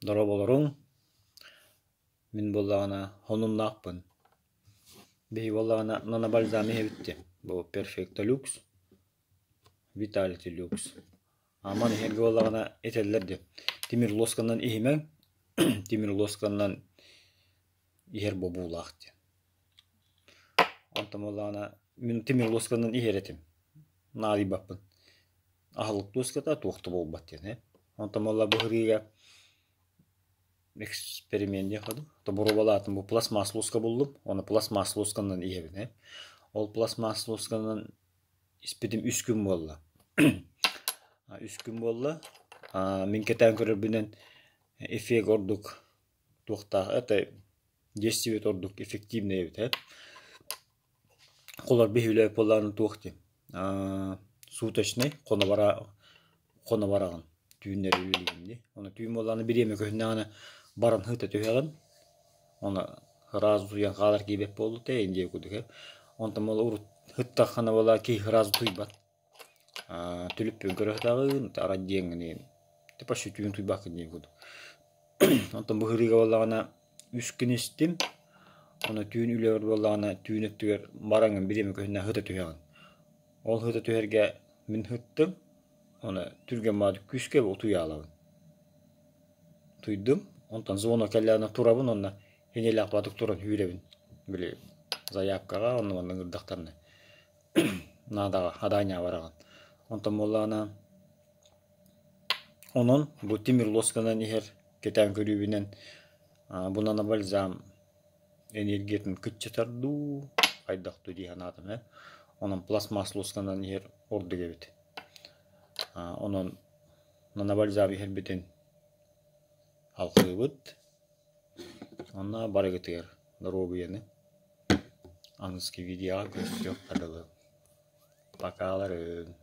Дорооболоруҥ, мин буоллаҕына сонуннаахпын. Биһиги буоллаҕына нанобальзам иһэбит дии, бу Perfecto Lux, Vitality Lux. Аман иһэргэ буоллаҕына этэллэр дии, тимир луосканан иһимэҥ, тимир луосканан иһэр бобуулаах диэн. Онтон буоллаҕына мин тимир луосканан иһэр этим, наадыйбаппын. Аһылык дуоската туох да буолбат диэн ээ. Онтон буолла бу сырыыга эксперимент диэх дуу, боруобалаатым бу пластмасс луоска буллум, уонна пластмасс луосканан иһэбин ээ. Ол пластмасс луосканан испитим үс күн буолла. Үс күн буолла. Мин кэтээн көрөрбүнэн эффект ордук туохтаах это действует ордук эффективный эбит ээ. Холор биһилээх буоллаҕына туох диэн суточнай хоно бара хоно бараҕын түүннэри үлэлиигин дии. Ону түүн буоллаҕына бириэмэ көһүннэҕинэ баран сыта түһэҕин. Ону ыраас утуйан хаалар киирбэт буоллут ээ диэн курдук ээ. Онтон буола урут сыттаххына буолла киһи ыраас утуйбат. Түлүппүн көрө сытаҕын, арай диэҥҥин почти түүн утуйбаккын диэн курдук. Онтон бу сырыыга буоллаҕына үс күн истим, ону түүн үлэбэр буоллаҕына түүн өттүгэр бараҥҥын бириэмэ көһүннэ сыта түһэҕин. Ол сыта түһэргэ мин сыттым, ону түргэн баҕайытык күүскэ утуйаалабын. Утуйдум, онтон звонок кэллэҕинэ турабын уонна иннилээх баҕайытык туран сүүрэбин. Били заявкаҕа онно-манна ыҥырдахтарына наадаҕа хадаанньаҕа бараҕын. Онтон буоллаҕына онон бу тимир луосканан иһэр кэтээн көрүүбүнэн бу нанобальзам энергиятын кыччатар дуу, хайдах дуу дии санаатым ээ. Онон пластмасс луосканан иһэр ордук эбит. Онон нанобальзам иһэрбитин алҕыыбыт. Онно барыгытыгар доруобуйаны аныгыскы видеоҕа көрсүөххэ дылы. Пока-ларын.